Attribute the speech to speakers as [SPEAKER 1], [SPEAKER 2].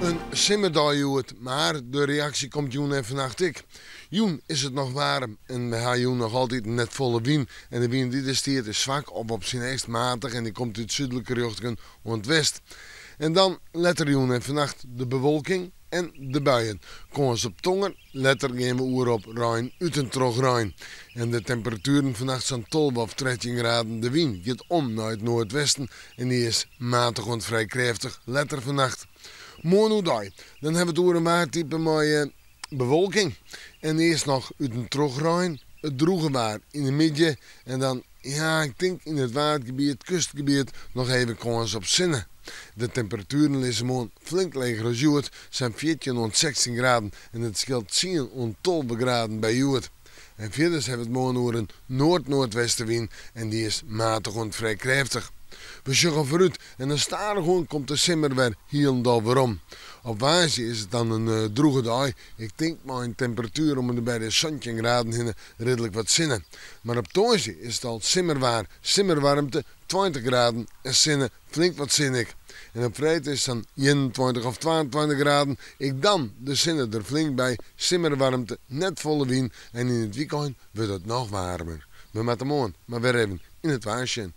[SPEAKER 1] In simmerdei hjoed, mar de reaksje komt jûn en fannacht ek. Jûn is it noch waarm en we ha jûn noch altyd net folle wyn en de wyn dy't der stiet is swak of op syn heechst matich en dy komt út súdlike rjochtingen oant west. En dan letter jûn en fannacht de bewolking en de buien. Kâns op tonger, letter gean we oer op rein út en troch rein. En de temperatueren fannacht sa'n 12 of 13 graden. De wyn giet om nei it noardwesten en dy is matich oant frij krêftich letter fannacht. Moarn oerdei, dan ha we it oer in waartype mei bewolking en earst noch út en troch rein, it drûge waar yn de middei en dan, ja, ik tink yn it Waadgebiet, kustgebiet, noch even kâns op sinne. De temperatueren lizze moarn flink leger as hjoed, sa'n 14 oant 16 graden en it skeelt tsien oant 12 graden by hjoed. En fierders ha we it moarn oer in noard-noardwestewyn en dy is matich oant frij krêftich. We sjogge foarút en dan stadichoan komt de simmer wer hielendal werom. Op woansdei is it dan in drûge dei, ik tink mei in temperatuer om en by de 17 graden hinne ridlik wat sinne. Mar op tongersdei is it al simmerwaar, simmerwaarmte, 20 graden en sinne, flink wat sinne ek. En op freed is it sa'n 21 of 22 graden, ek dan de sinne der flink by, simmerwaarmte, net folle wyn en yn it wykein wurdt it noch waarmer. We moatte moarn mar wer even yn it waar sjen.